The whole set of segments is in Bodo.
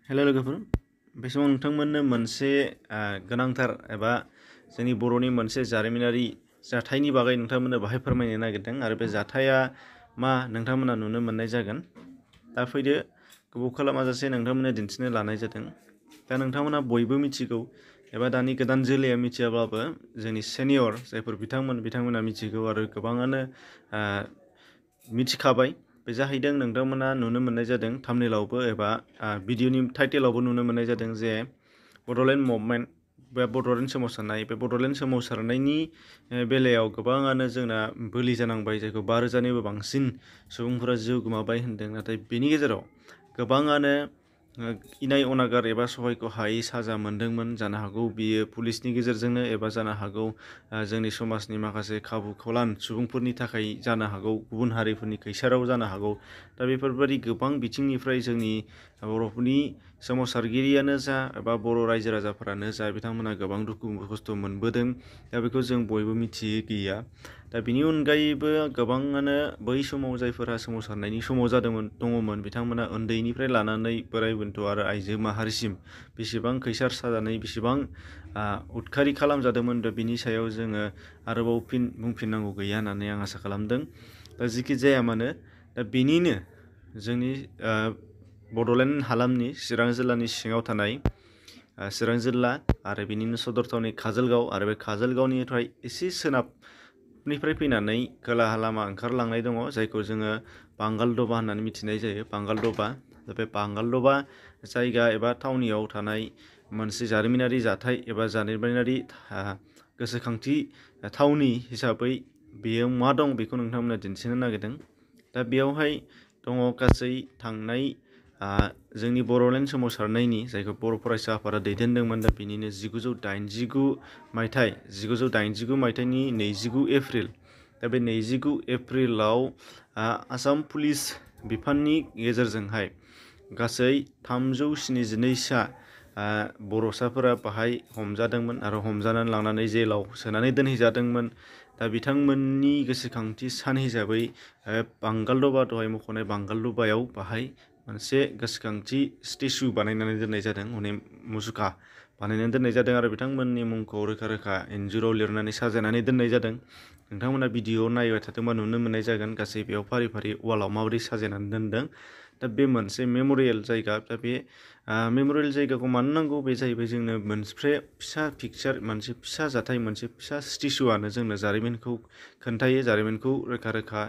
हेल' लोगोफोर, बे समाव नोंथांमोननो मोनसे गोनांथार एबा जोंनि बर'नि मोनसे जारिमिनारि जाथायनि बागै नोंथांमोननो बाहाय फोरमायनो नागिरदों आरो बे जाथाया मा नोंथांमोना नुनो मोननाय जागोन। दा फैदो, गोबाव खालामाजासे नोंथांमोननो दिन्थिनो लानाय जादों। दा नोंथांमोना बयबो मिथिगौ एबा दानि गोदान जोलैया मिथियाब्लाबो जोंनि सेनियर जायफोर बिथांमोना मिथिगौ आरो गोबाङानो मिथिखाबाय। बे जाहैदों नोंथांमोना नुनो मोननाय जादों थाम्बनेइलावबो एबा भिडिअनि टाइटेलावबो नुनो मोननाय जादों जे बड'लेण्ड मुभमेन्ट बे बड'लेण्ड सोमावसारनाय। बे बड'लेण्ड सोमावसारनायनि बेलायाव गोबाङानो जोंना बोलि जानांबाय, जायखौ 5,000निबो बांसिन सुबुंफोरा जिउ गोमाबाय होनदों। नाथाय बेनि गेजेराव गोबाङानो इनाय अनागार एबा सहायख' हायै साजा मोनदोंमोन। जानो हागौ बियो पुलिसनि गेजेरजोंनो एबा जानो हागौ जोंनि समाजनि माखासे खाबु खौलान सुबुंफोरनि थाखाय जानो हागौ, गुबुन हारिफोरनि खैसाराव जानो हागौ। दा बेफोरबायदि गोबां बिथिंनिफ्राय जोंनि बर'फोरनि सोमावसारगिरियानो जा एबा बर' रायजो राजाफोरानो जा बिथांमोना गोबां दुखु खस्थ' मोनबोदों। दा बेखौ जों बयबो मिथियै गैया। दा बिनि अनगायैबो गोबाङानो बै समाव जायफोरा सोमावसारनायनि समाव दङमोन बिथांमोना उन्दैनिफ्राय लानानै बोराइ बेन्थ' आरो आइजो माहारिसिम बेसेबां खैसार साजानाय, बेसेबां उदखारि खालामजादोंमोन। दा बिनि सायाव जोङो आरोबाव बुंफिननांगौ गैया होननानै आं आसा खालामदों। दा जिखि जाया मानो, दा बेनिनो जोंनि बड'लेण्ड हालामनि चिरां जिल्लानि सिङाव थानाय चिरां जिल्ला आरो बिनिनो सदर थावनि काजलगाव आरो बे काजलगावनिफ्राय एसे सोनाबनिफ्राय फैनानै खोलाहा लामा ओंखारलांनाय दङ, जायखौ जोङो बांगालदबा होननानै मिथिनाय जायो। बांगालदबा, दा बे बांगालदबा जायगा एबा थावनियाव थानाय मोनसे जारिमिनारि जाथाय एबा जारिमिनारि गोसोखांथि थावनि हिसाबै बेयो मा दं बेखौ नोंथांमोना दिन्थिनो नागिरदों। दा बेयावहाय दङ गासै थांनाय जोंनि बड'लेण्ड सोमावसारनायनि जायखौ बर' फरायसा आफादा दैदेनदोंमोन। दा बेनिनो 1989 मायथाइनि 29 एप्रिल। दा बे 29 एप्रिलाव आसाम पुलिस बिफाननि गेजेरजोंहाय गासै 372 सा बर'साफोरा बाहाय हमजादोंमोन आरो हमजानानै लांनानै जेलाव सोनानै दोनहैजादोंमोन। दा बिथांमोननि गोसोखांथि सान हिसाबै बांगालदबा, दहाय मख'नाय बांगालदबायाव बाहाय मोनसे गोसोखांथि स्टेचु बानायनानै दोननाय जादों, मुसुखा बानायनानै दोननाय जादों आरो बिथांमोननि मुंखौ रोखा इन्जुराव लिरनानै साजायनानै दोननाय जादों। नोंथांमोना भिडिअ नायबाय थादोंबा नुनो मोननाय जागोन गासै बेयाव फारि फारि वालाव माबोरै साजायनानै दोनदों। दा बे मोनसे मेम'रियेल जायगा। दा बे मेम'रियेल जायगाखौ मानो नांगौ? बे जाहैबाय जोंनो मोनसे फिसा पिकचार, मोनसे फिसा जाथाय, मोनसे फिसा स्टेचुआनो जोंनो जारिमिनखौ खोन्थायो, जारिमिनखौ रोखा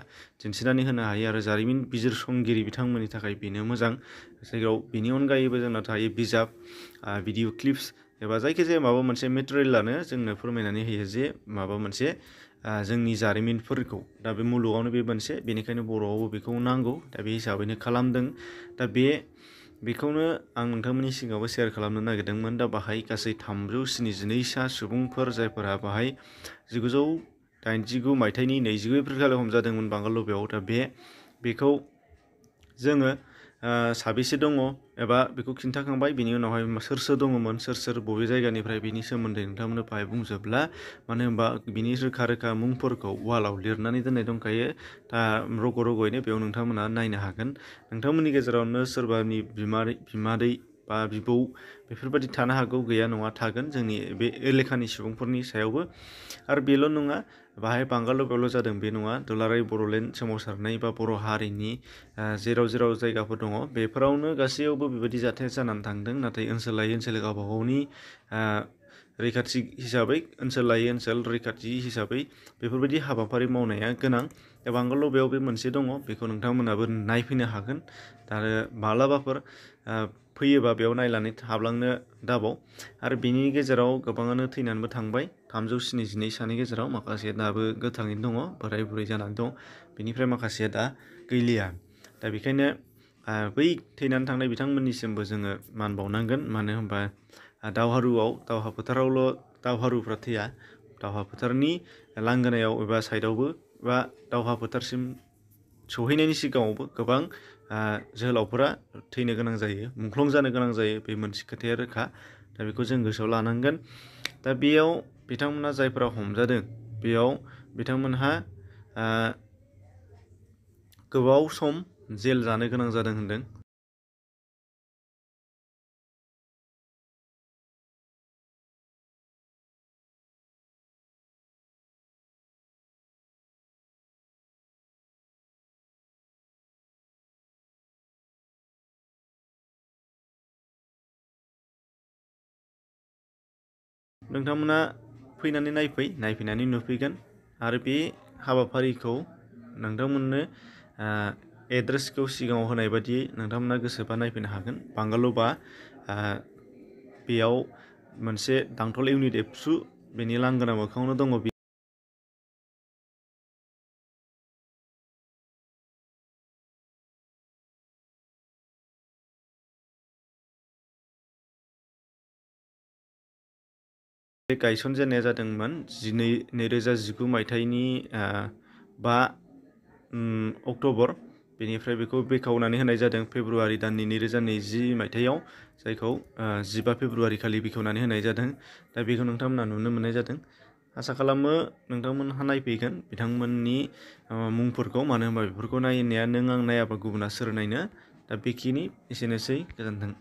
दिन्थिनानै होनो हायो आरो जारिमिन बिजिरसंगिरि बिथांमोननि थाखाय बेनो मोजां। जायगायाव बेनि अनगायैबो जोंना थायो बिजाब, भिडिअ क्लिप्स एबा जायखिजाया माबा मोनसे मेटेरियेलानो जोंनो फोरमायनानै होयो जे माबा मोनसे जोंनि जारिमिनफोरखौ। दा बे मुलुगावनो बे मोनसे, बेनिखायनो बर'आवबो बेखौ नांगौ। दा बे हिसाबैनो खालामदों। दा बेखौनो आं नोंथांमोननि सिगाङावबो सेयार खालामनो नागिरदोंमोन। दा बाहाय गासै 372 सा सुबुंफोर जायफोरा बाहाय 1989 मायथाइनि 29 एप्रिलखालि हमजादोंमोन बांगालदबायाव। दा बेखौ जोङो साबेसे दङ एबा बेखौ खिन्थाखांबाय। बिनि उनावहाय सोर दङमोन, सोर बबे जायगानिफ्राय, बिनि सोमोन्दै नोंथांमोननो बाहाय बुंजोबला। मानो होनबा बिनि रोखा मुंफोरखौ वालाव लिरनानै दोननाय दंखायो। दा रग'यैनो बेयाव नोंथांमोना नायनो हागोन। नोंथांमोननि गेजेरावनो सोरबानि बिमादै बा बिबौ बेफोरबायदि थानो हागौ, गैया नङा थागोन जोंनि बे एलेखानि सुबुंफोरनि सायावबो। आरो बेल' नङा, बाहाय बांगालदबायावल' जादों बे नङा। दुलाराय बड'लेण्ड सोमावसारनाय बा बर' हारिनि जेराव जायगाफोर दङ बेफोरावनो गासैयावबो बेबायदि जाथाया जानानै थांदों। नाथाय ओनसोल लायै ओनसोल गावबा गावनि रैखाथि हिसाबै, ओनसोल लायै ओनसोल रैखाथि हिसाबै बेफोरबायदि हाबाफारि मावनाया गोनां। दा बांगालदबायाव बे मोनसे दङ, बेखौ नोंथांमोनाबो नायफैनो हागोन। आरो माब्लाबाफोर फैयोबा बेयाव नायनानै हाबलांनो दाबाव। आरो बिनि गेजेराव गोबाङानो थैनानैबो थांबाय। 372 सानि गेजेराव माखासे दाबो गोथाङैनो दङ, बोराय बुरै जानानै दं। बेनिफ्राय माखासेया दा गैलिया। दा बेखायनो बै थैनानै थांनाय बिथांमोननिसिमबो जोङो मान बावनांगोन। मानो होनबा दावहा फोथारावल' दावहारुफ्रा थैया, दावहा फोथारनि लांगोनायाव एबा साइडआवबो बा दावहा फोथारसिम सौहैनायनि सिगाङावबो गोबां जोहोलावफोरा थैनो गोनां जायो, मुंख्लं जानो गोनां जायो। बे मोनसे खोथाया रोखा। दा बेखौ जों गोसोआव लानांगोन। दा बेयाव बिथांमोना जायफोरा हमजादों, बेयाव बिथांमोनहा गोबाव सम जेल जानो गोनां जादों होनदों। नोंथांमोना फैनानै नायफैनानै नुफैगोन आरो बे हाबाफारिखौ नोंथांमोननो एड्रेसखौ सिगाङाव होनाय बायदियै नोंथांमोना गोसोबा नायफैनो हागोन। बांगालुबा बेयाव मोनसे दांथल इउनिट एबसु बेनि लांगोना मोखाङावनो दङ। बे गायसनजेननाया जादोंमोन 2019 मायथाइनि 5 अक्ट'बर। बेनिफ्राय बेखौ बेखेवनानै होनाय जादों फेब्रुवारि दाननि 2020 मायथाइयाव, जायखौ 15 फेब्रुवारि खालि बेखेवनानै होनाय जादों। दा बेखौ नोंथांमोना नुनो मोननाय जादों। आसा खालामो नोंथांमोनहा नायफैगोन बिथांमोननि मुंफोरखौ, मानो होनबा बेफोरखौ नायनाया नों आं नायाबा गुबुना सोर नायनो। दा बेखिनि एसेनोसै, गोजोन्थों।